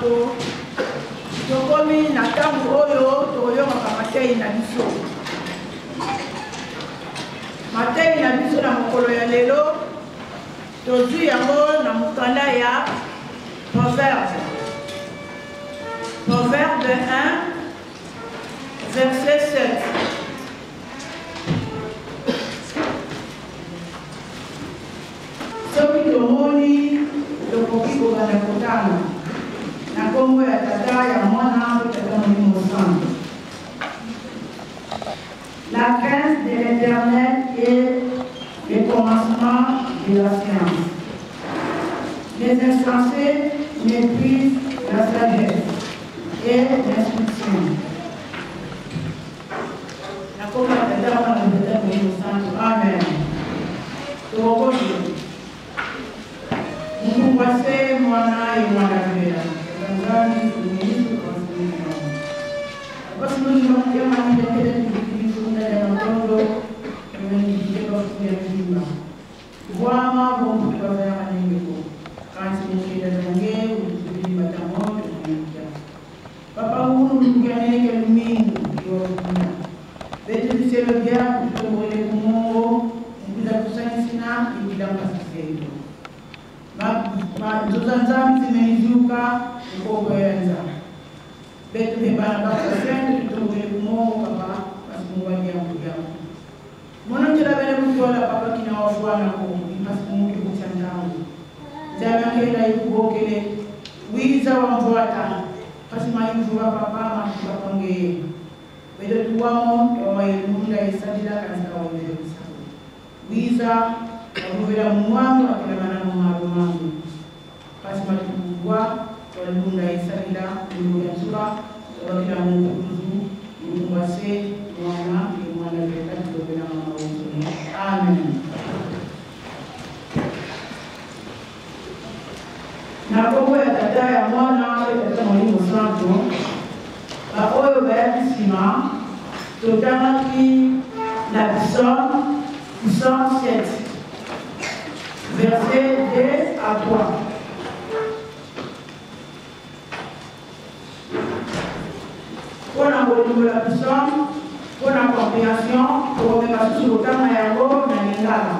Mosanto, tokomi na ntango oyo tokoyokaka matei na biso. Matei na biso na mokolo ya lelo tozwi yango na mokanda ya Proverbe. Proverbe 1 verset 7. Soki tomoni, tokoki kobanda kotanga na nkombo ya Tata, ya Mwana mpe Tata Molimo Mosantu. La crainte de l'Éternel est le commencement de la science. Les insensés méprisent la sagesse et l'instruction. Na nkombo ya Tata, Mwana mpe Tata Molimo Mosantu. Amen. Tokoki. Mungu wase mwana ye mwana vera. Nzambi Yesu Kristo. Basi mungu wa mwana ndekele ndikufunda ya matondo ndikufunda ya mzima. Bwama bombu kwa ya manengeko. Kanti mukenda zange utubili batamo tukuya. Papa hunu lukianeke lumingu yokunya. Betu biselo bya kutumbole kumongo nkuza kusanisina ikila masiseto. Nzoza nzambi zimenizuka ukokoyenza. Betu bebana bakasende tutumbole kumongo papa basimungwani ya kujamu. Mwana bele kutola papa kina wafuana ko ipasimungu kuchandangu. Nzambi ikubokele wiza wa mvwata pasima imvura papa mashuka konge. Beto tuwamo twamayelunda isadila kanisa wawele kusabu. Wiza wamuvela mumwangu akilamana mumaru mangu. Pasima tukugwa twalunda isadila mulungu ya nzura twakila mungu kuzu mulungu wase mwana ni mwana veka tulopela mama wenzoni. Amen. Na kombo ya Tata ya Mwana ya Tata Molimo Santo, baoyo bayaki nsima totangaki na psaume 107 verset 2 à 3. Mpona kolimbola psaume, mpona compréhension, tokomeka susu kotanga yango na lingala.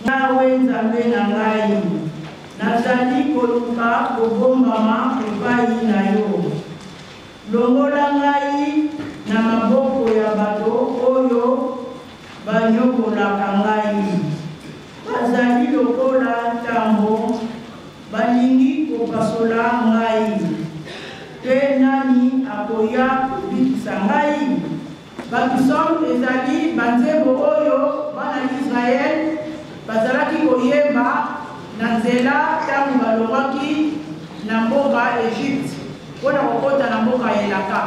Yawe Nzambe na ngai, nazali koluka kobombama epai na yo. Longola ngai na maboko ya bato oyo banyokolaka ngai. Bazali lokola ntambo, balingi kopasola ngai. Pe nani akoya kobikisa ngai? Bapsaume ezali banzembo oyo bana Israël bazalaki koyemba na nzela ntango balongwaki na mboka Egypte mpona kokota na mboka elaka.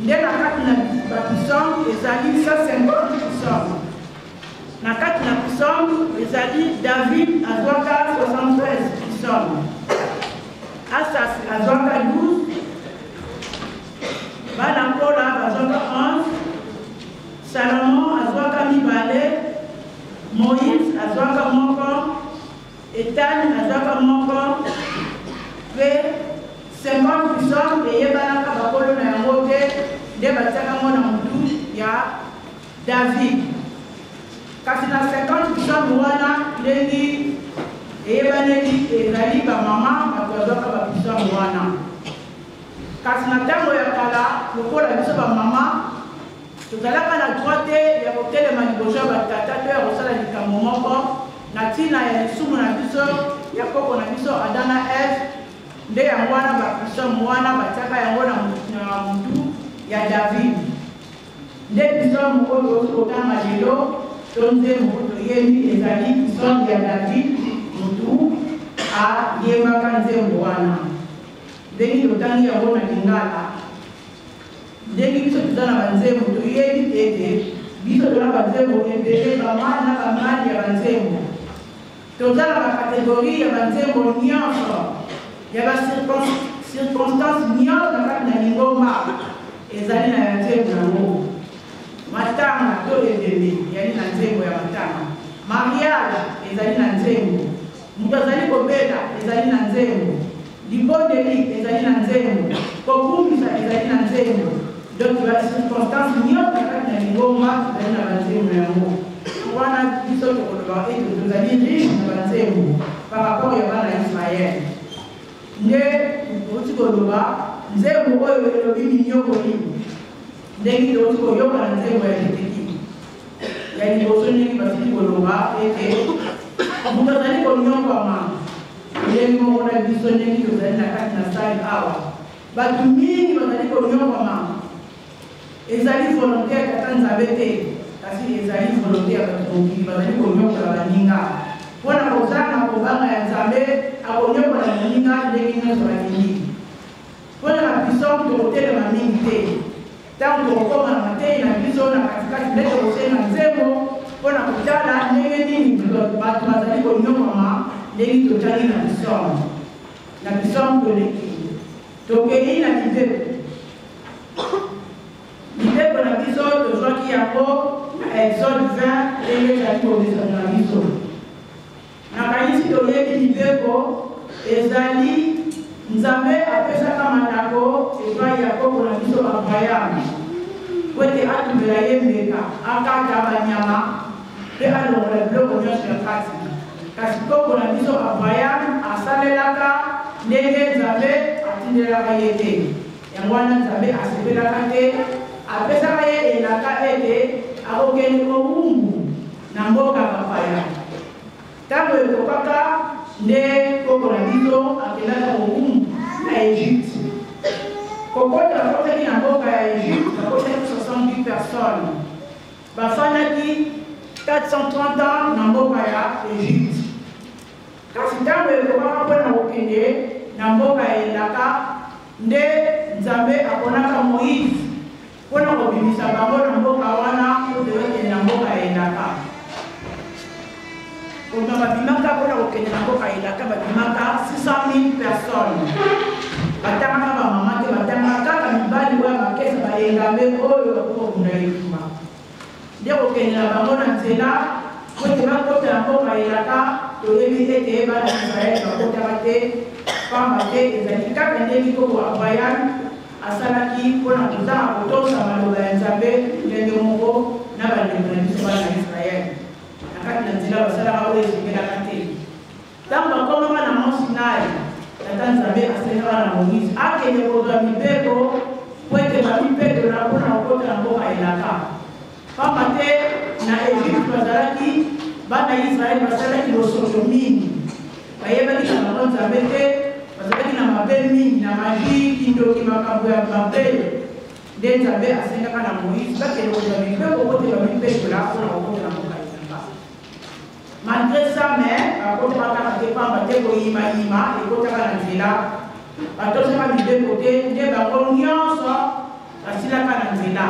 Nde na kati na bapsaume ezali 150 psaume. Na kati na psaume ezali David azwaka 73 psaume, Asaf azwaka 12, bana Kola bazwaka 11, Salomon azwaka mibale, Moïse azwaka moko, Ethan azwaka moko, mpe 50 psaume eyebanaka bakolo na yango te, nde batiaka ngo na motu ya David. Kasi na 50 psaume wana ndenge eyebaneli ezali bamama bato bazwaka bapsaume wana. Kasi na ntango ya kala lokola biso bamama tozalaka na droit te ya kotelema liboso ya batata to ya kosala likambo moko na ntina ya lisumu na biso ya koko na biso Adam na Eve, nde yango wana bapsaume wana batiaka yango na motu ya David. Nde psaume oyo tokotanga lelo to nzembo toyembi ezali psaume ya David, motu ayembaka nzembo wana. Ndenge totangi yango na lingala, ndenge biso toza na banzembo toyebi ete biso toza na banzembo ebele, bamali na bamali ya banzembo. Toza na bakategorie ya banzembo nyonso ya bacirconstance nyonso na kati na lingomba ezali na ya nzembo yango. Matanga to ebembe yali na nzembo ya matanga, mariage ezali na nzembo, libondeli ezali na nzembo, kokumisa ezali na nzembo. Donc ba circonstances nyonso na kati na lingomba ezali na banzembo yango. Wana biso tokoloba ete tozali riche na banzembo par rapport ya bana ya Israël. Nde touti koloba nzembo oyo elobi minyoko nini, ndenge touti koyoka na nzembo ya Jeteki ya liboso, ndenge basili koloba ete moto azali konyokwama ndenge moko na biso, ndenge tozali na kati na sali awa, bato mingi bazali konyokwama. Ezali volonte ya Tata Nzambe te, kasi ezali volonte ya bato mokili. Bazali konyokola baninga mpo na kozanga kobanga ya Nzambe. Akonyokola moninga ndenge nyonso alingi. Mpo na babiso tokotelema mingi te. Ntango tokokoma na mateyi na biso na katikati, nde tokosenga nzembo mpo na kotala ndenge nini bato bazali konyokwama, ndenge totali na bisomo na bisomo. Toleki, tokei na mibeko. Mibeko na biso tozwaki yango na Exode 20, ndenge ezali komesano na biso. Nakanisi toyebi mibeko ezali Nzambe apesaka malako epai ya koko na biso Abraham po ete atumbela ye mbeka, akata banyama mpe alongola biloko nyonso ya kati. Kasi koko na biso Abraham asalelaka ndenge Nzambe atindelaka ye te. Yango wana Nzambe asepelaka te, apesaka ye elaka ete akokende kowumbu na mboka bapaya. Ntango ekokaka nde koko na biso akendaka kowumbu na Egypte. Kokota bakotaki na mboka ya Egypte, bakotaki 70 personnes. Bafandaki 430 ans na mboka ya Egypte. Kasi ntango ekokaka mpo na kokende na mboka ya elaka, nde Nzambe aponaka Moïse mpo na kobimisa bango na mboka wana mpo ete bakende na mboka ya elaka. Koma babimaka mpo na kokende na mboka ya elaka, babimaka 600 000 personnes. Batangaka bamama te, batangaka kaka mibali oyo bakesa baengambe oyo bakokobunda etumba. Nde kokende na bango na nzela mpo ete bakota na mboka elaka, toyebi ete bana ya Israele bakotaka te, pamba te ezali kaka ndenge koko Abraham asalaki mpo na kozanga kotosa maloba ya Nzambe, ndenge moko na bandeko na biso bana ya Israele na kati na nzela basalaka oyo esengelaka te. Ntango bakomaka na Mont Sinai, Tata Nzambe asengaka na Moize akende kozwa mibeko mpo ete bamipetola mpo na kokota na mboka elaka. Pamba te na Egypte bazalaki bana Israele basalaki bosoto mingi, bayebaki na bango Nzambe te, bazalaki na mabe mingi, na magie, kindoki, makambo ya mabe. Nde Nzambe asengaka na Moize bakende kozwa mibeko mpo ete bamipetola mpo na kokota na mboka elaka. Malgre ça, mais bakotaka kaka te, pamba te koyimayima ekotaka na nzela, batosaka mibeko te, nde bango nyonso basilaka na nzela.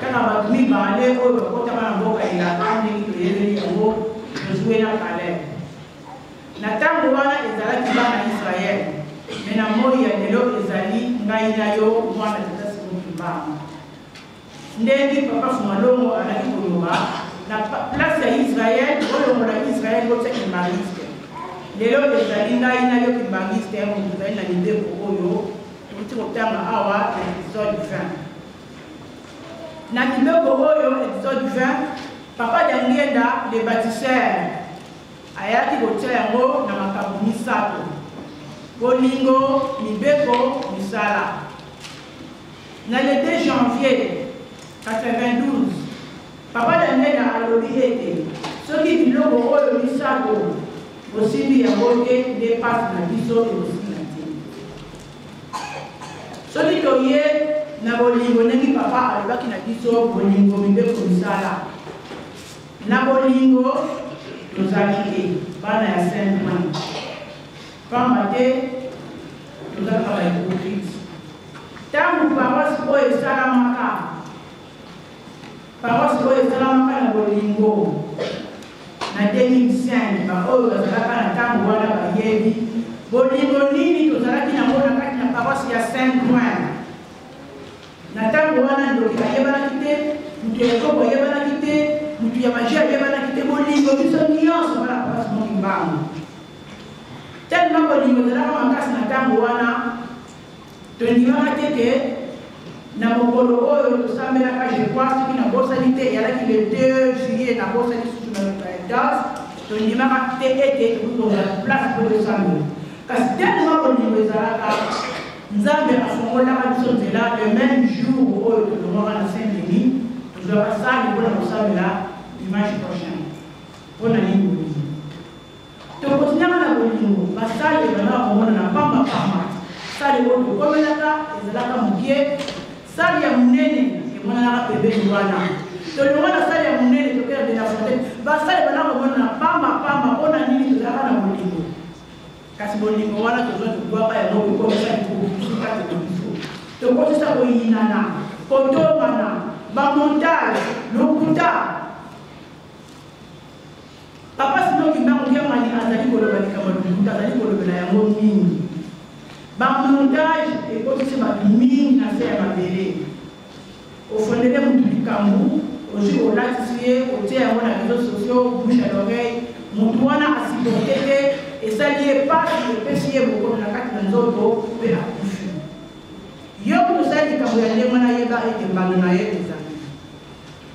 Kaka bato mibale oyo bakotaka na mboka elaka, ndenge toyebeli yango, Josue na Caleb. Na ntango wana ezalaki bana Israël, mais na moi ya lelo ezali ngai na yo, mwana tata Simon Kimbangu. Ndenge papa Fumalongo alaki koloba na place ya Israël, bolongola Israël botia kimbanguiste. Lelo ezali ngai na yo kimbanguiste, moto ozali na mibeko oyo touti kotanga awa na Exode 20. Na mibeko oyo Exode 20, papa Diangienda le bâtisseur ayaki kotia yango na makambo misato: bolingo, mibeko, misala. Na le 2 janvier 92, Papa Daniela alobi ete soki biloko oyo misato bosimbi yango te, nde pasi na biso ekosila te. Soki toye na bolingo ndenge Papa alobaki na biso, bolingo, mibeko, misala. Na bolingo tozali te bana ya Saint Ouen, pamba te tozalaka ba hypocrite. Ntango paroisse oyo esalamaka, paroisse oyo esalamaka na bolingo na 2005, baoyo bazalaka na ntango wana bayebi bolingo nini tozalaki nango na kati na paroisse ya Saint-Ouen. Na ntango wana ndoki ayebanaki te, moto ya ekobo ayebanaki te, moto ya magie ayebanaki te. Bolingo biso nyonso bana paroisse Mont Kimbangu. Tellement bolingo Bolingo ezalaka makasi na ntango wana, tondimaka te ke na mokolo oyo tosambelaka, je crois, soki nabosani te, eyalaki le 2 juillet, nabosani susu na date, tondimaka te ete tokoki kozala place mpo tosambela. Kasi tellement bolingo ezalaka, Nzambe afongolaka biso nzela. Le même jour oyo tolongwaka na Saint Denis, tozwaka sali mpona kosambela dimanche prochain. Mpo na nini? Bolingo. Tokotinaka na bolingo, basali ebandaka komonana pamba pamba. Sali oyo tokomelaka ezalaka moke, sali ya monene emonanaka pembeni wana. Tolongwa na sali ya monene, tokenda de la Fontaine, basali ebandaka komonana pamba pamba. Mpo na nini? Tozalaka na bolingo. Kasi bolingo wana tozwa, tobwaka yango, tokomisa likusu kati na biso, tokotisa koyinana, kotongana, bamontage, lokuta. Papa Simon Kimbangu Kiangani azali koloba likambo ya lokuta, azali kolobela yango mingi. Bamontage ekotisi bato mingi na se ya mabele. Ofondele motu likambo, ozwi, olatisi ye, otie yango na réseaux sociaux, bouche à l'oreille, motu wana asupporte te, esali ye pasi, epesi ye bokono na kati na nzoto mpe akufi. Yo kutu osali likambo ya ndenge wana, yeba ete mbano na ye ezali.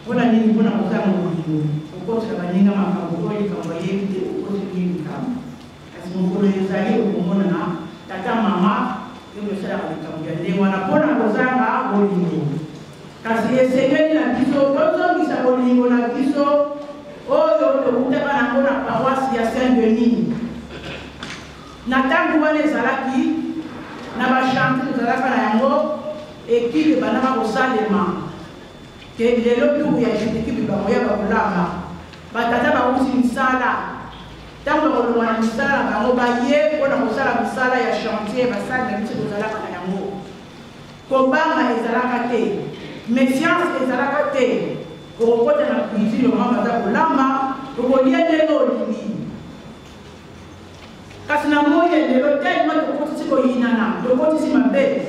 Mpo na nini? Mpo na kozanga bolingo. Okotela baninga makambo oyo likambo ayebi te, okoteli ye likambo. Kasi mokolo ezali okomonana tata mama yo osalaka likambo ya ndenge wana mpo na kozanga bolingo. Kasi esengeli na biso tozongisa bolingo na biso oyo tokutaka nango na paroisse ya Saint Denis. Na ntango wana ezalaki na bachantier, tozalaka na yango, ekipe ebandaka kosalema ke lelo tour ya ekipe bakoya bakolamba. Batata bauti misala, ntango bakolongwa na misala na bango, baye mpona kosala mosala ya chantier. Basali na biso tozalaka na yango, kobanga ezalaka te, méfiance ezalaka te. Okokota na cuisine, mama baza kolamba, okolia ndenge olingi. Kasi na moi ya lelo, tellement tokotisi koyinana, tokotisi mabe,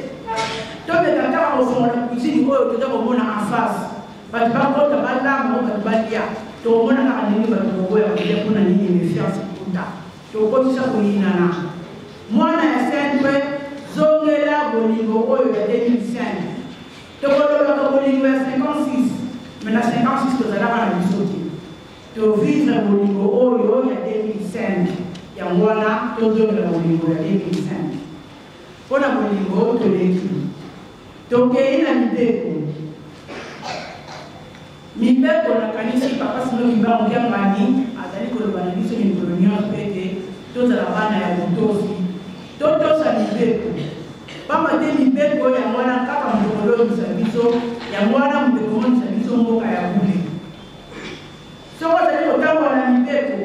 tobeta kaka kofongola cuisine oyo toza komona en face, bato bakota balamba oyo bato balia, tokomona kaka ndenge bato koboya kolia. Mpona nini? Méfiance kuta, tokotisa koyinana. Mwana ya Saint, zongela bolingo oyo ya 2005. Tokolobaka bolingo ya 56, mais na 56 tozalaka na biso te. Tovivre bolingo oyo ya 2005. Yango wana tozongela bolingo ya 2005. Mpo na bolingo toleki, tokei na mibeko. Mibeko, nakanisi Papa Simon Kimbangu Kiangani azali koloba na biso mikolo nyonso ete tozala bana ya botosi, totosa mibeko, pamba te mibeko yango wana kaka moto kolongisa biso, yango wana moto komonisa biso mboka ya bule. Soki ozali kotambola na mibeko,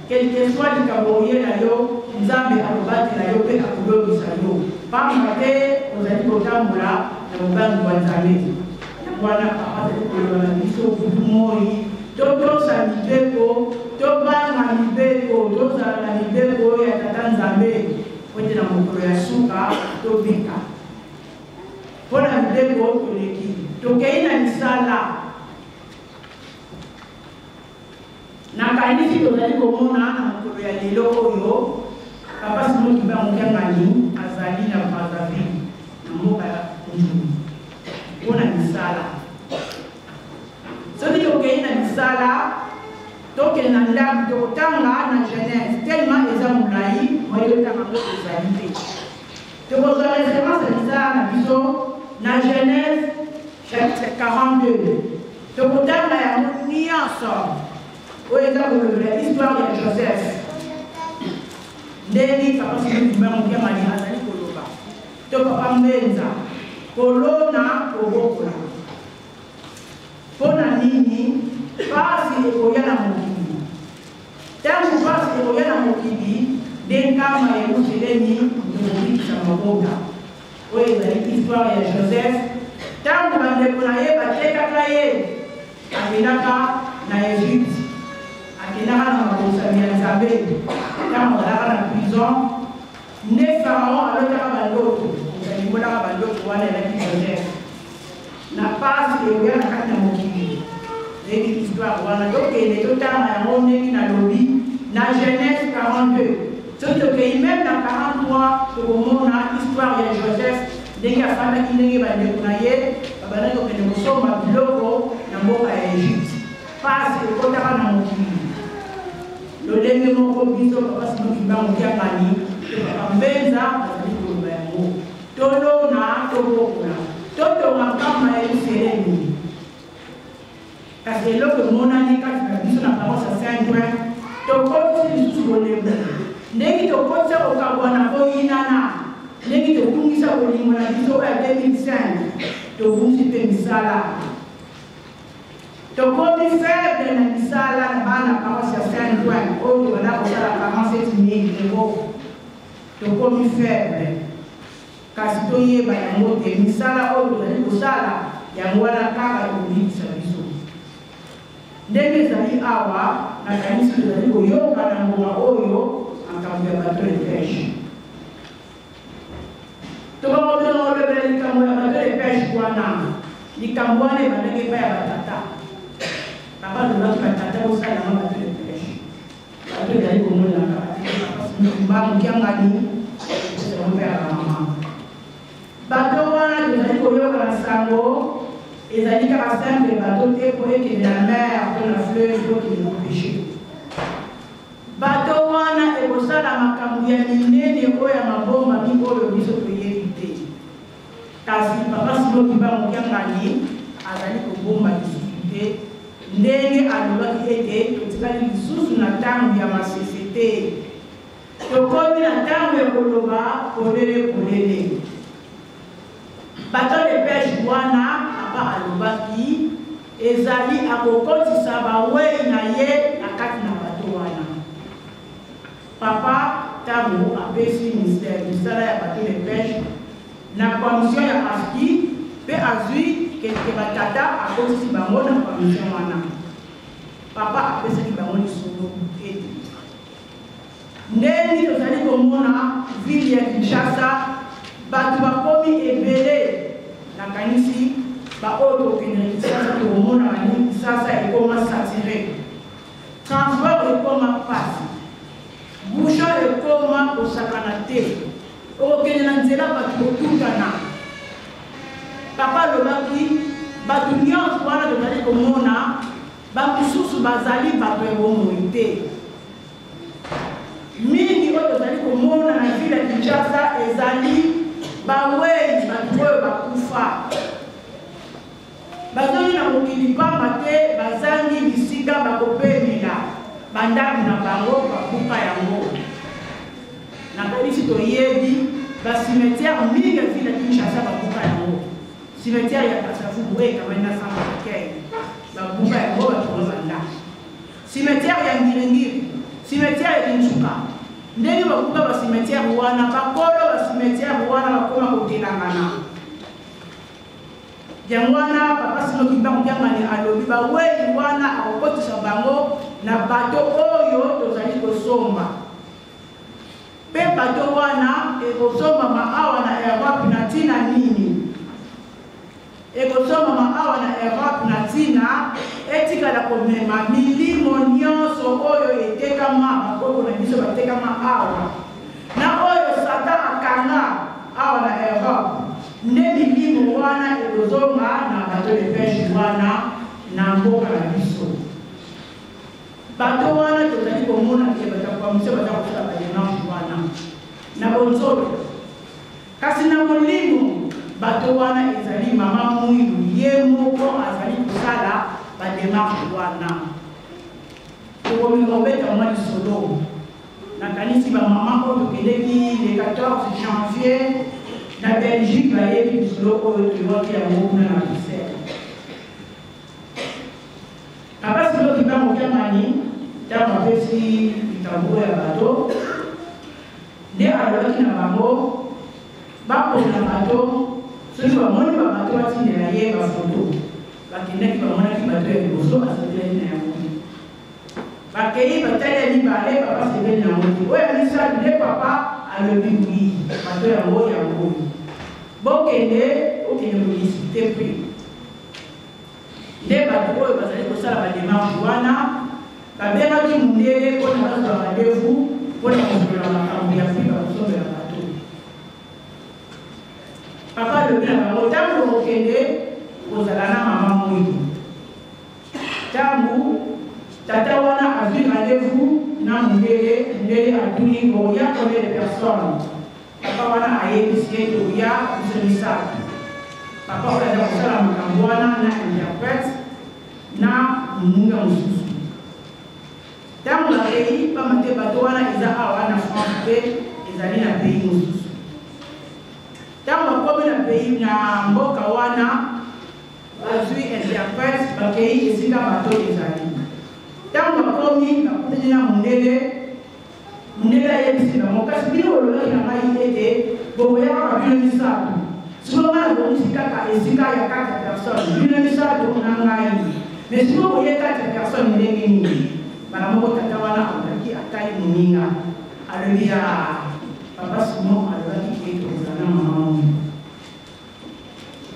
quelque soit likambo oyela yo, Nzambe akobatela yo mpe akolongisa yo, pamba te ozali kotambola na bobangi bwa Nzambe. Yango wana Papa azali koloba na biso butu moi, totosa mibeko, tobanga mibeko, tozala na mibeko ya Tata Nzambe, po ete na mokolo ya suka tobika. Mpo na mibeko toleki, tokei na misala. Nakanisi tozali komona na mokolo ya lelo oyo, Papa Simon Kimbangu Kiangani azali na Brazzaville, na mboka ya Ndjulu, mpo na misala. Soki tokei na misala, tokende na ndako, tokotanga na Genèse, tellement eza molai, moye totanga yango ezali te. Tokozwa référence ya misala na biso na Genèse chapitre 42. Tokotanga yango nyonso oyo eza kolobela histoire ya Joseph, ndenge Papa Simon Kimbangu Kiangani azali koloba, to Papa Mbenza, kolona kobokola. Mpo na nini pasi ekoya na mokili? Ntango pasi ekoya na mokili, nde nkama Yerusalemi ekobikisa mabota. Oyo ezali histoire ya Joseph. Ntango bandeko na ye batekaka ye, akendaka na Egypte, akendaka na mabosami ya Nzambe. Ntango azalaka na prison, nde Pharaon alotaka bandoto, alimbolaka bandoto wana, elaki Joseph na pasi ekoya na kati na mokili. Oyebi histoire wana, tokende totanga yango ndenge nalobi na Genèse 42. Soki tokei même na 43, tokomona histoire ya Joseph ndenge afandaki, ndenge bandeko na ye babandaki kokende kosomba biloko na mboka ya Egypte. Pasi ekotaka na mokili lolenge moko biso Papa Simon Kimbangu Kiangani to Papa Mbenza bazali koloba yango. Tolona, tobokola, totonga nkamba ya Yelusalemi. Kasi eloko emonani kati na biso na paroisse ya Saint-Ouen, tokotisi lisusu bolembu ndenge tokotisa kokabwana, koyinana, ndenge tobungisa bolingo na biso oyo ya 2005, tobungisi mpe misala. Tokomi faible na misala na bana paroisse ya Saint-Ouen oyo tobanda kosala 47 mille euros. Tokomi faible. Kasi toyeba yango te misala oyo tozali kosala yango wana kaka ekobikisa biso. Ndenge ezali awa, nakanisi tozali koyoka na ngonga oyo makambo ya bateau de pêche. Tokokomela kolobela likambo ya bateau de pêche wana. Likambo wana ebandaki epai ya batata. Papa alobaki batata bosala yango bateau de pêche. Bato ezali komonana mbangu kiangani mpe ya bamama. Bato wana tozali koyoka na sango ezali kaka simple bato te mpo ekende na mer to na fleuve to okende kopeshe. Bato wana ekosala makambo ya minene oyo ya mabombami oyo biso toyebi te. Kasi Papa Simon Kimbangu Kiangani azali kobomba lisusu te ndenge alobaki ete totikali lisusu na ntango ya masese te. Tokomi na ntango ya koloba polele polele. Bateau de pêche wana Papa alobaki ezali akokotisa bawei na ye na kati na bato wana. Papa tango apesi misala ya bateau de pêche na commission ya AFKI pe azui quelque ba tata akotisi bango na commission wana. Papa apesaki bango lisolo ete ndenge tozali komona ville ya Kinshasa bato bakomi ebele, nakanisi baoyo tokende na Kinshasa tokomona bani Kinshasa ekoma saturé, transport ekoma pasi, bouchon ekoma kosakana te, okokende na nzela bato kotutana. Papa alobaki bato nyonso wana tozali komona bamosusu bazali bato ya bomoi te. Mingi oyo tozali komona na ville ya Kinshasa ezali bawei, bato oyo bakufa bazongi na mokili pamba te bazangi bisika bakopemela, bandako na bango babuka yango. Nakanisi toyebi bacimetière mingi ya ville ya Kinshasa babuka yango. Cimetière ya Kasavubu oyo ekamani na centre d'accueil babuka yango, batonga bandako. Cimetière ya Ngiringiri, cimetière ya Kinsuka, ndenge babuka bacimetière wana, bakolo bacimetière wana bakoma kotelangana. Yango wana Papa Simon Kimbangu Kiangani alobi bawei wana akokotisa bango na bato oyo tozali kosomba. Mpe bato wana ekosombama awa na Europe na ntina nini? Ekosombama awa na Europe na ntina etikala komema milimo nyonso oyo etekama, bakoko na biso batekama awa, na oyo Satan akanga awa na Europe, nde milimo wana ekozonga na bateau de pêche wana na mboka na biso. Bato wana tozali komona ke bato ya commission baza kosala ba demarche wana na bonzoto, kasi na molimo bato wana ezali mama Mwilu ye moko azali kosala ba demarche wana. Tokomeka kobeta mwa lisolo. Nakanisi ba mama oyo tokendeki le 14 janvier na Belgique bayebi lisolo oyo toyokaki yango kuna na Bruxelles. Papa Simon Kimbangu Kiangani ntango apesi likambo oyo ya bato, nde alobaki na bango bapona bato, soki bamoni babato batindela ye bafoto. Bakendaki bamonaki bato ya liboso, asepelaki na yango te. Bakei batali ya mibale, papa asepeli na yango te. Oyo ya misato nde papa alobi wi, bato yango yango bokende, okende kodiskute prix. Nde bato oyo bazali kosala ba demarche wana babengaki mundele mpo na bazwa rendez-vous mpo na kosolola makambo ya prix bakosombela bato. Papa alobi na bango, ntango bokokende kozala na mama Mwindu. Ntango tata wana azwi rendez-vous na mundele, mundele atuni bokoya combien de personnes? Papa wana ayebisi ye tokoya biso misato. Papa oyo aza kosala makambo wana na interprète na moninga mosusu. Ntango bakei, pamba te bato wana eza awa na France te, ezali na pays mosusu. Ntango bakomi na pays na mboka wana, bazwi interprète, bakei esika bato ezali. Ntango bakomi, bakutani na mondele. Mondele ayebisi bango, kasi bino bolobaki na ngai ete bokoya kaka bino misato. Sikoyo ngai nabongisi kaka esika ya 4 personnes, bino misato na ngai. Mais sikoyo boye 4 personnes ndenge nini? Mbala moko tata wana alobaki, atali moninga, alobi ya papa Simon alobaki ke tokozala na mama moko.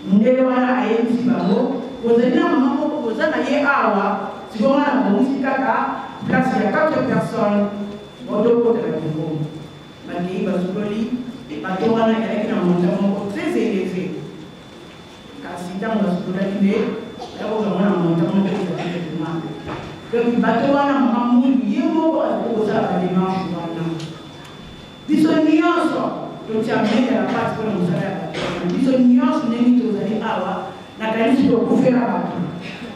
Mundele wana ayebisi bango, bozali na mama moko boza na ye awa, sikoyo nga nabongisi kaka place ya 4 personnes, botokota na bureau. Bakei basololi, bato wana ezalaki na montant moko très élevé. Kasi ntango basololaki nde bakoka mona montant moko ezalaki vraiment. Donc bato wana mama Mwindu ye moko azali kosala ba démarche wana. Biso nyonso totia main à la pate mpo na mosala ya bato wana. Biso nyonso ndenge tozali awa, nakanisi tokufela bato.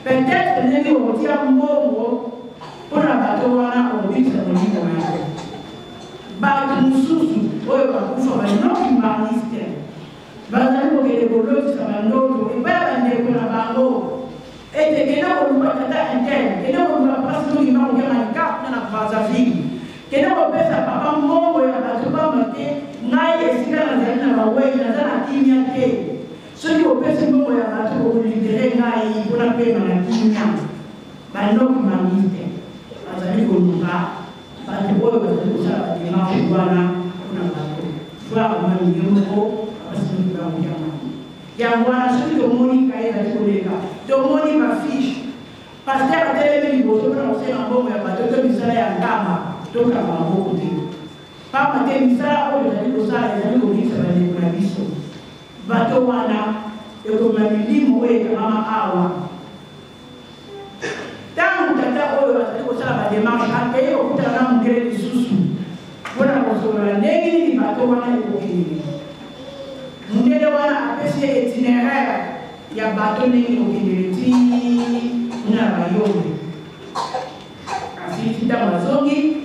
Peut-être ndenge okotia mbongo mpo na bato wana, okobikisa molimo na yo. Bato mosusu oyo bakufa ba non-kimbanguiste bazali kokende kolotisa bandoto epai ya bandeko na bango ete kende koluka tata intel, kende koluka pasi tokima kokema likarte na Brazzaville, kende kopesa papa mbongo ya bato, pamba te ngai esika nazali na bawei naza na kimia te. Soki opesi mbongo ya bato okolibere ngai mpona pema na kimia. Banokimbanguiste bazali koluka bato oyo bazali kosala badémarche wana mpona bato voir mami ye moko bapasi bango. Yango wana soki tomoni kaye ezali koleka, tomoni bafiche, pasteur atelemi liboso mpona kosenga mbongo ya bato to misala ya nkamba, tokanga maboko te, pamba te misala oyo ezali kosala ezali kobikisa bandeko na biso. Bato wana ekoma milimo oyo ekangama awa. Ntango tata oyo azali kosala badémarche akei kokutana na mondele lisusu mpona kosolola ndenge nini bato wana ekokende, mondele wana apesi ye itinéraire ya bato ndenge ekokendele ti kuna na Bayombe. Kasi ti ntango azongi,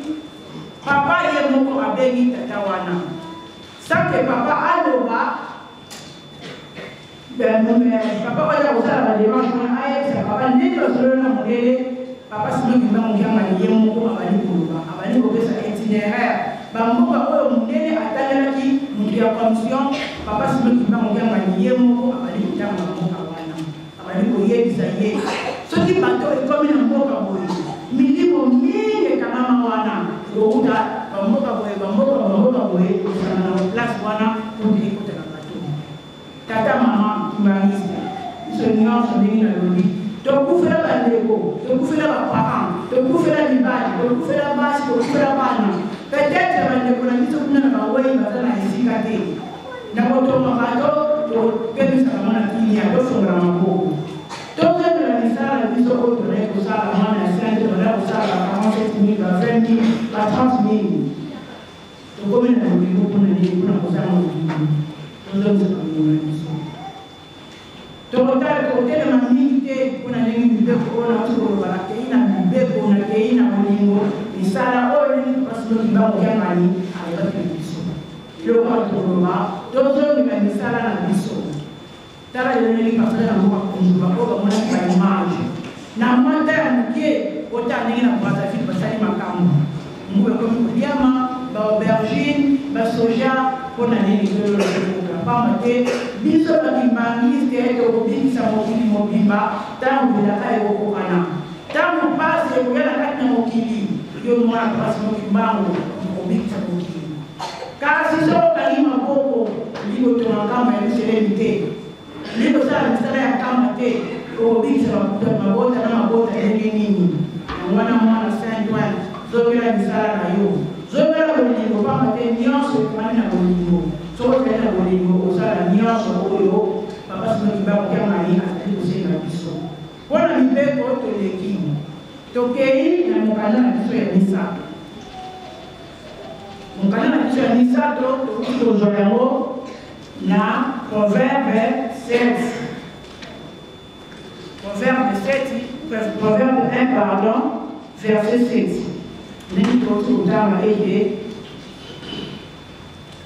papa ye moko abengi tata wana sans que papa aloba. Papa oyo aza kosala badémarche wana ayebisa papa ndenge basololi na mondele. Papa Simon Kimbangu Kiangani ye moko abandi koloba, abandi kopesa itinéraire bamboka oyo mondele atangelaki moto ya commission. Papa Simon Kimbangu Kiangani ye moko abandi kotanga bamboka wana, abandi koyebisa ye soki bato ekomi na mboka boye, milimo mingi ekangama wana ekouta bamboka boye, bamboka bamboka boye, ekosangana na place wana po ekota na bato. Tata, mama kimbanguiste, biso nyonso ndenge nalobi, tokufela bandeko, tokufela baparent, tokufela mibali, tokufela basi, tokufela bana. Peut-être bandeko na biso kuna na bawei baza na esika te na kotonga bato, topemisa bango na kimia, tofongola maboko, tozongela misala na biso oyo tozali kosala. Mwana ya sainte tozali kosala ba 47 000, ba 20 000, ba 30 000. Tokomi na bolingo mpona nini? Mpona kozanga bolingo. Tozongisa bolingo na biso. Tokotala, tokotelema mingi te mpona ndenge mibeko oyo nauti koloba. Nakei na mibeko, nakei na bolingo, misala oyo ndenge Papa Simon Kimbangu Kiangani alobaki na biso. Eloko wana tokoloba, tozongela misala na biso. Tala lelo ndenge pasteur na mboka Konjuba oyo bamonaki ba image na mwa ta ya moke, otala ndenge na Brazzaville basali makambo, nguba ekomi koliama, ba aubergine, ba soja. Mpo na nini tololokoka? Pamba te biso bakimbangiste tokobikisa mokili mobimba ntango bilaka ekokokana, ntango mpasi ekoya na kati na mokili. Yo mwana Papa Simon Kimbangu okobikisa mokili. Kasi soki okangi maboko, olingi kotonga nkamba ya Yelusalemi te, olingi kosala misala ya nkamba te, okobikisa mabota na mabota ndenge nini? Yango wana, mwana Saint Ouen, zongela misala na yo, zongela bolingo, pamba te nyonso ekomami na bolingo. Soki ozali na bolingo, osala nyonso. nyonso oyo Papa Simon Kimbangu Kiangani azali kosenga biso. Mpo na mibeko toleki, tokei na mokanda na biso ya misato. Mokanda na biso ya misato tokoki kozwa yango na Proverbe 7. Proverbe 7, Proverbe 1, pardon, verset 7. Ndenge tokoki kotanga ete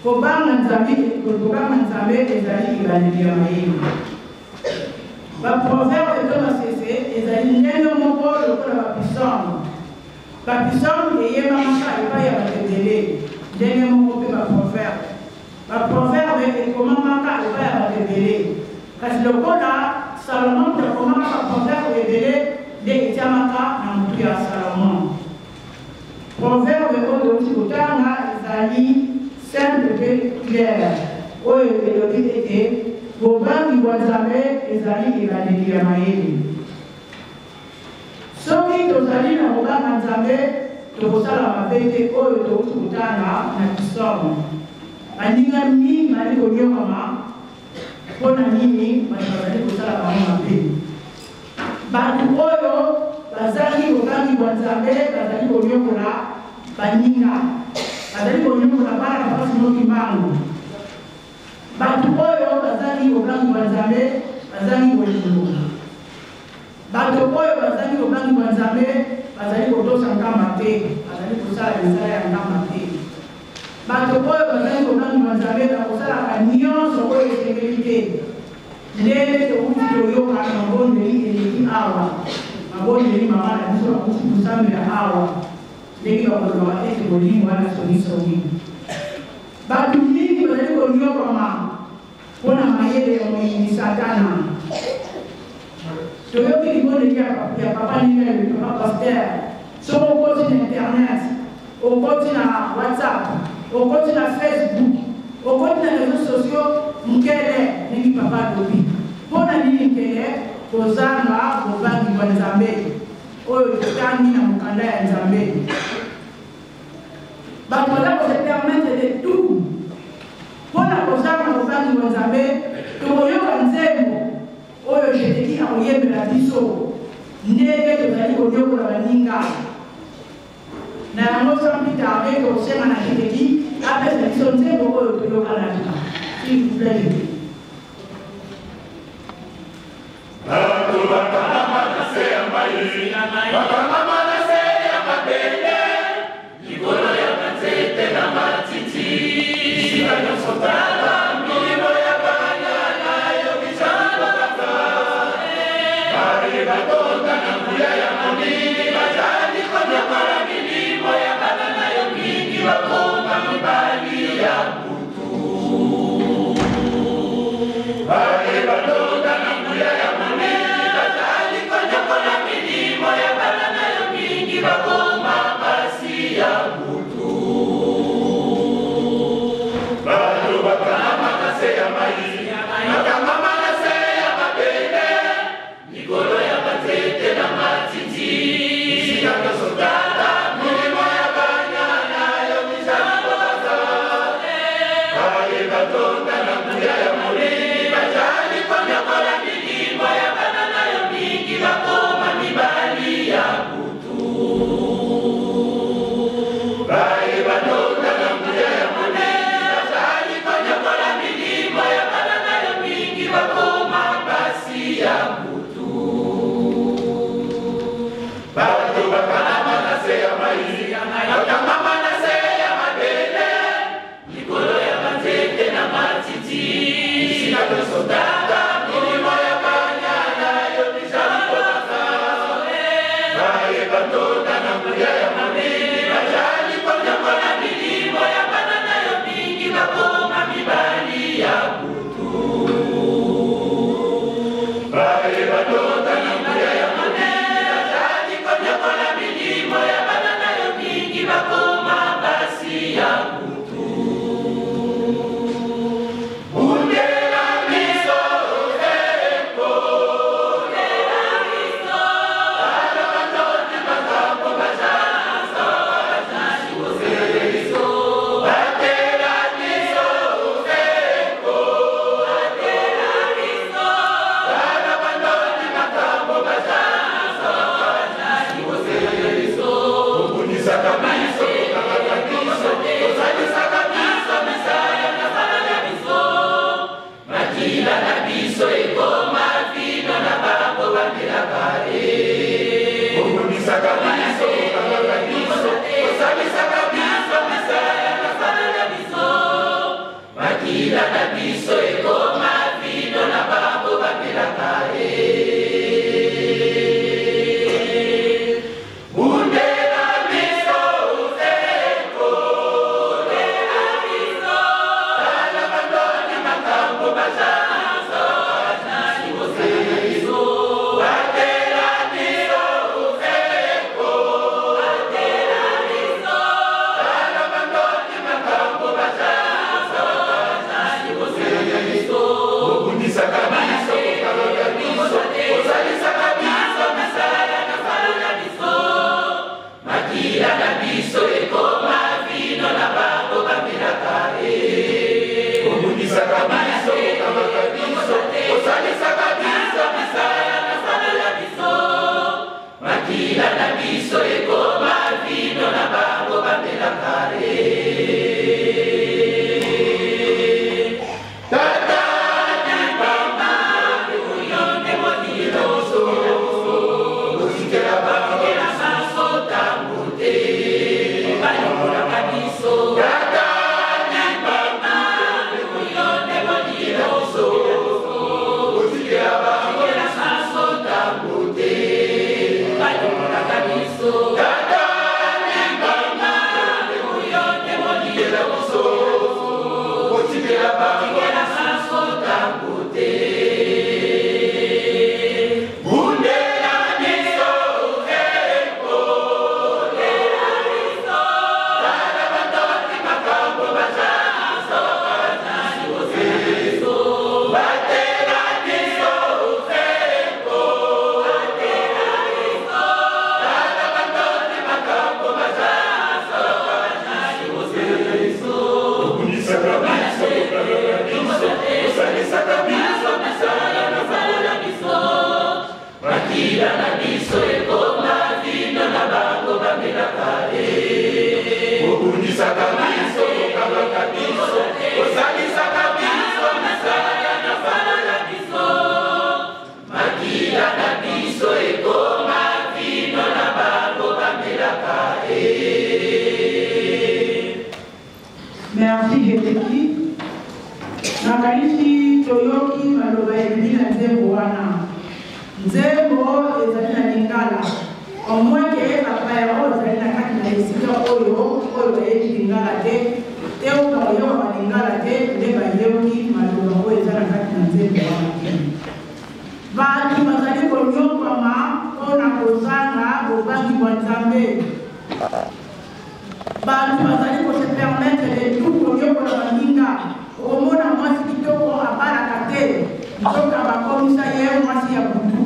kobanga Nzambe, kobanga Nzambe ezali ebandeli ya mayele. Baproverbe to masese ezali ndenge moko lokola bapisome. Bapisome eyebamaka epai ya bato ebele, ndenge moko mpe baproverbe. Baproverbe ekomamaka epai ya bato ebele, kasi lokola Salomon moto akomaka baproverbe ebele, nde etiamaka na motu ya Salomon. Proverbe oyo touti kotanga ezali simple mpe clair, oyo elobi ete bobangi bwa Nzambe ezali ebandeli ya mayele. Soki tozali na kobanga Nzambe, tokosala mabe te oyo touti kotanga na Psaume. Baninga mingi bazali konyokama mpo na nini bato bazali kosala bango mabe. Bato oyo bazangi bobangi bwa Nzambe bazali konyokola baninga, bazali konyokola bana Papa Simon Kimbangu. Bato oyo bazangi bobangi bwa Nzambe bazangi bolingo. Bato oyo bazangi bobangi bwa Nzambe bazali kotosa nkamba te, bazali kosala misala ya nkamba te. Bato oyo bazangi bobangi bwa Nzambe bakosalaka nyonso oyo esengeli te. Ndenge towuti koyoka na mabondeli eleki awa, mabondeli mama na biso awuti kosambela awa, ndenge bakolobaka ete bolingo wana songisongi. Bato mingi bazali konyokwama mpo na mayele ya moyini Satana. Toyoki libondeli ya papa ndenge alobi, papa pasteur, soki okoti na internet, okoti na WhatsApp, okoti na Facebook, okoti na réseaux sociaux, nkele ndenge papa alobi. Mpo na nini nkele? Kozanga bobangi bwa Nzambe oyo totangi na mokanda ya Nzambe. Bato baza kose permettre de tout mpo na kozanga bobangi bwa Nzambe. Tokoyoka nzembo oyo Jeteki akoyembela biso ndenge tozali konyokola baninga. Na yango, sans plus tarder, tokosenga na Jeteki apesa biso nzembo oyo toyoka na bino. S'il vous plaît, Jeteki. Bato bakangama na se ya mai, bakangama na se ya mabele, likolo ya banzete na matiti, bisika nyonso tala milimo ya bana na yo bizala kaka. Baye batonda na nguya ya molili bazali konyokola milimo ya bana na yo mingi bakoma mibali ya butu. Baye batonda na nguya ya molili bazali konyokola milimo ya bana na yo mingi bakoma basi ya butu. Bato bakangama na se ya mai, bakangama na se ya mabele, likolo ya banzete na matiti, bisika nyonso tala milimo ya bana na yo mizali kobaka. Baye batonda na nguya ya molili bazali konyokola milimo ya bana na yo mingi bakoma mibali ya butu. Baye batonda na nguya ya molili bazali konyokola milimo ya bana na yo mingi bakoma basi ya butu. Bato bakangama na se ya mai, bakangama na se ya mabele, likolo ya banzete na matiti, bisika nyonso tala milimo ya bana na yo mizali kobaka. Baye batonda na nguya ya molili bazali konyokola milimo ya bana na yo mingi bakoma mibali ya butu. Baye batonda na nguya ya molili bazali konyokola milimo ya bana na yo mingi bakoma basi ya butu. Bundela biso bundela biso, tala batondi makambo baza Obundisaka biso, okangaka biso, osalisaka biso misala na sala na biso. Makila na biso ekoma vino na bango bamelaka e. Bundela biso ekolo, tala bandoni makambo baza batela biso ekolo, tala bandoni makambo baza obundisaka biso, okangaka biso, osalisaka biso misala na sala na biso. Makila na biso ekoma vino na bango bamelaka e. Obundisaka biso, okangaka biso, osalisaka biso misala na sala na biso. Makila na biso ekoma vino na bango bamelaka e. Tata libanga, oyo nde motikela biso, otikela bango tango te, balingolaka biso. Tata libanga, oyo nde motikela biso, otikela bango tango te, balingolaka biso. Tata libanga, oyo nde motikela biso, otikela bango tango te. Bundela biso ekolo, tala bandoti makambo baza batela biso ekolo, tala bandoti makambo baza obundisaka biso, okangaka biso, osalisaka biso misala na sala na biso. Makila na biso ekoma vino na bango bamelaka e. Obundisaka biso, okangaka biso, osalisaka biso misala na sala na biso. Makila na biso ekoma vino na bango bamelaka e. Merci Jésus. Nakanisi toyoki maloba ebimi na nzembo wana. Nzembo ezali na lingala, au moins ke bapaya oyo bazali na kati na esika oyo oyo bayebi lingala te te, oyo bakoyoka balingala te, nde bayoki maloba oyo eza na kati na nzembo wana te. Bato bazali konyokwama mpona kozanga bobangi bwa Nzambe. Bato bazali kose permettre de tout, konyokola baninga. Okomona mwasi kitoko abalaka te, nzoka bakomisa ye mwasi ya butu.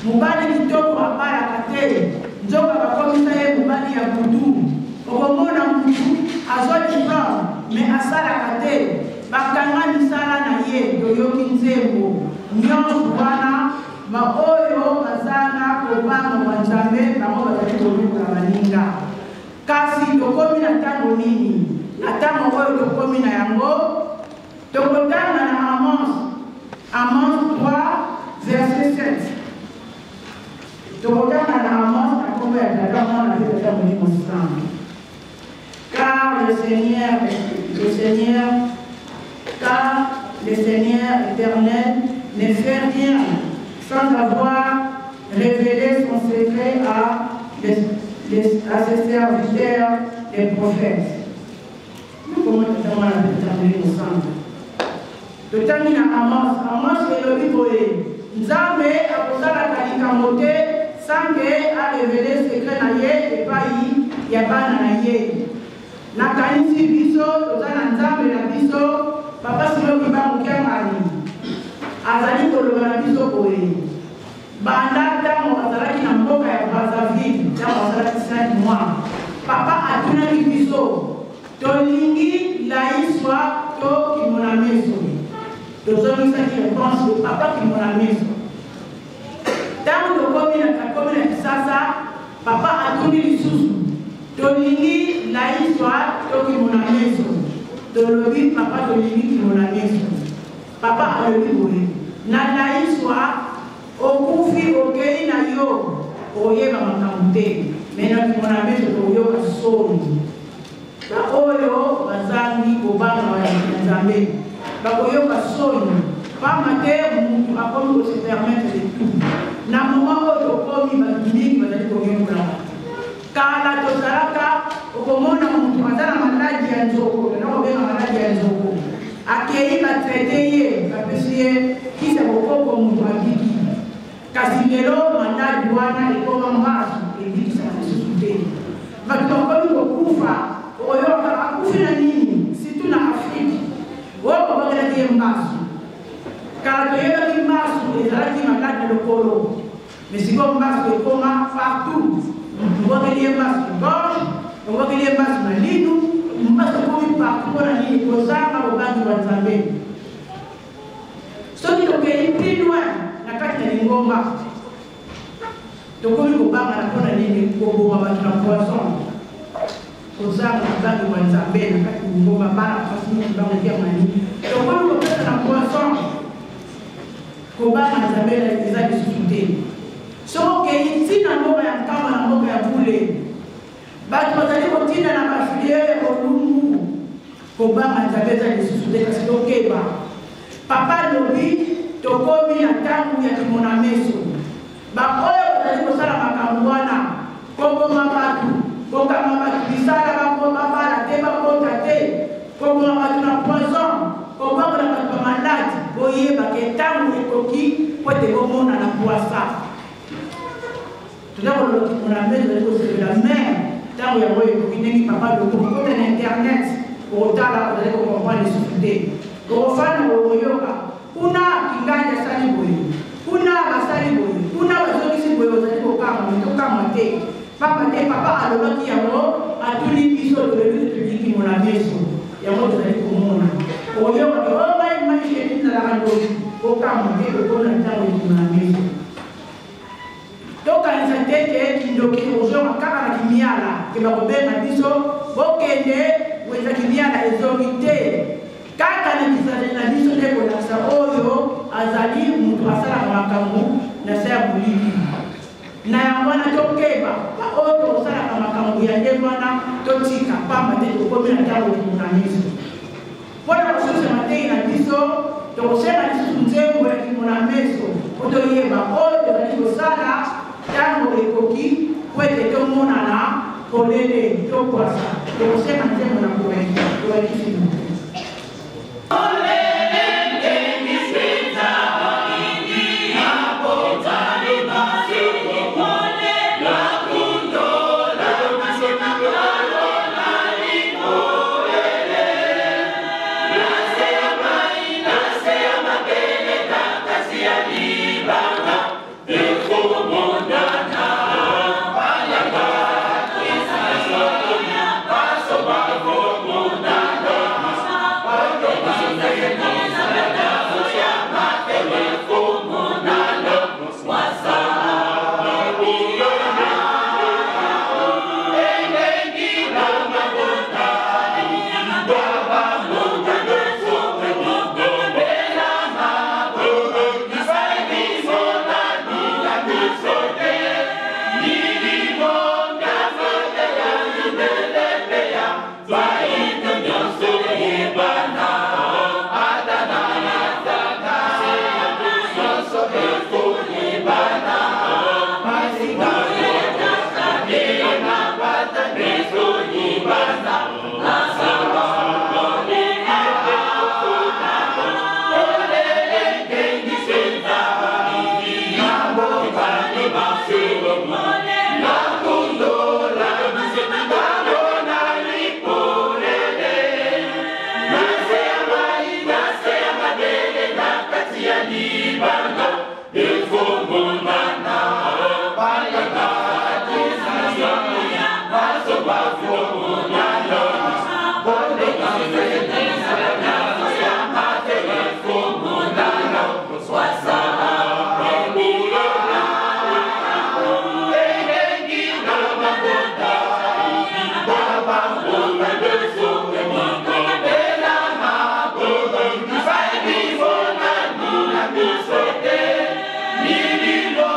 Mobali kitoko abalaka te, nzoka bakomisa ye mobali ya butu. Okomona mutu azwa diplôme mais asalaka te, bakanga misala na ye. Toyoki nzembo nyonso wana. Baoyo bazanga kobanga bwa Nzambe, bango bazali konyokola baninga. Kasi tokomi na ntango nini? Na ntango oyo tokomi na yango, tokotanga na Amos, Amos 3 verset 7. Tokotanga na Amos na nkombo ya Tata, Mwana mpe Tata Molimo Santo. Car le Seigneur, le Seigneur, car le Seigneur éternel ne fait rien sans avoir révélé son secret à ses serviteurs, les prophètes. Comment Tata, Mwana mpe Tata Molimo Santo. Totangi na Amos. Amos elobi boye: Nzambe akosalaka likambo te sans que arévéler secret na ye epai ya bana na ye. Nakanisi biso toza na Nzambe na biso, Papa Simon Kimbangu Kiangani azali koloba na biso boye. Banda ntango azalaki na mboka ya Brazzaville, ntango azalaki 5 mois, papa atunaki biso: tolingi laiswa to kimona meso? Tozongisaki réponse: papa, kimona meso. Ntango tokomi na takomi na Kisasa, papa atuni lisusu: tolingi laiswa to kimona meso? Tolobi: papa, tolingi kimona meso. Papa alobi boye: na laiswa, okufi, okei na yo. Okoyeba makambo te, mais na kimona miso tokoyoka soni. Baoyo bazangi kobanga ya Nzambe bakoyoka soni, pamba te mutu akomi ko se permettre de tout. Na moment oyo tokomi, bato mingi bazali konyokola bato. Kala tozalaka okomona mutu aza na maladi ya nzoko, tozali kobenga maladi ya nzoko, akei batraite ye, bapesi ye kisi ya bokoko, mutu abiki. Kasi lelo maladi wana ekoma mbasu, ebikisaka lisusu te. Bato bakomi kokufa, okoyoka akufi na nini, surtout na Afrique oyo babokelaki ye mbasu. Kala toyebaki mbasu ezalaki maladi na lokolo, mais sikoyo mbasu ekoma partout. Obwakeli ye mbasu na gorge, obwakeli ye mbasu na linu, mbasu ekomi partout. Mpona nini? Kozanga bobangi bwa Nzambe. Soki tokei plus loin na kati na lingomba, tokomi kobangana. Mpona nini? Koboma bato na poison, kozanga bobangi bwa Nzambe na kati lingomba. Bana basi mingi bango tokomi kopesa na poison, kobanga Nzambe eza lisusu te. Soki okei ntina mboka ya Nkamba, na mboka ya bule, bato bazali kotinda na bafiliere bolumbu, kobanga Nzambe eza lisusu te. Kasi tokeba, papa alobi tokomi na ntango ya kimona meso. Baoyo bazali kosala makambo wana, koboma bato, kokanga bato bisala babala te, bakota te, koboma bato na poison, kobwakola bato bamaladi, boyebake ntango ekoki po ete bomona na pwasa. Toza koloba kimona meso, ezali kosepela, mais ntango yango ekoki. Ndenge papa loko okota na internet, okotala, ozali kocomprendre lisusu te. Okofanda, okoyoka kuna kingandi asali boye, kuna basali boye, kuna bazongisi boye, ozali kokamwa. Tokamwa te, pamba te papa alobaki yango, atuli biso, tolebi, tolingi kimona meso, yango tozali komona. Okoyoka ke oyo ngai masheni nazalaka ndoki, okamwa te, okona ntango ekimona meso. Tokanisa te ke kindoki ekozonga kaka na kimiala, ke bakobenga biso bokende wenza kimiala, ezongi te. Kaka na bizaleli na biso nde kolakisa oyo azali moto asalaka makambo na se ya molili. Na yango wana tokeba, baoyo tokosalaka makambo ya ndenge wana totika, pamba te tokomi na ntango kimona miso. Mpona kosusa matei na biso, tokosenga lisusu nzembo ya kimona meso po toyeba oyo tozali kosala. Ntango ekoki po ete tomonana polele, tokwasa. Tokosenga nzembo na korekisi. Mililo.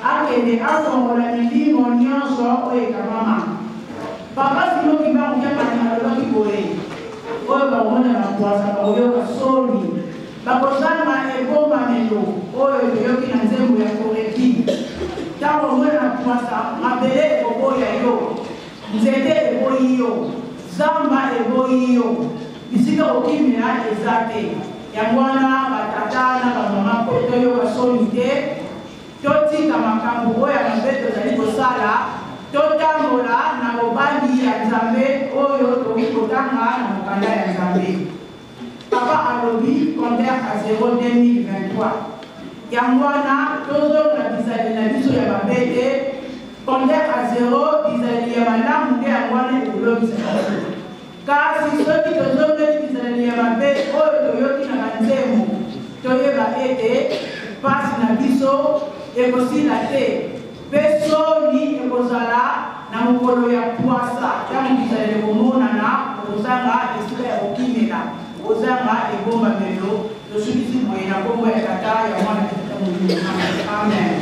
Akende afongola milimo nyonso oyo ekangama. Papa Simon Kimbangu Kiangani alobaki boye, oyo bakomona na mpwasa bakoyoka soni, bakozanga ebombamelo oyo toyoki na nzembo ya Korepi. Ntango omona na mpwasa, mabele ekoboya yo, nzete eboyi yo, zamba eboyi yo, bisika kokimela eza te. Yango wana batata na bamama, mpo toyoka soni te, totika makambo oyo ya mabe tozali kosala, totambola na bobangi ya Nzambe oyo tokoki kotanga na mokanda ya Nzambe. Papa alobi compteur à 0 2023. Yango wana tozonga bizaleli na biso ya mabe te. Compteur à 0, bizaleli ya malamu nde yango wana ekolongisa biso. Kasi soki tozongeli bizaleli ya mabe oyo toyoki na banzembo, toyeba ete mpasi na biso ekosila te, mpe soni ekozala na mokolo ya pwasa, ntango bizaleli ekomonana, okozanga esika ya kokimela, okozanga ebombamelo. Tosukisi boye na nkombo ya Tata, ya Mwana, ya Molimo. Amen.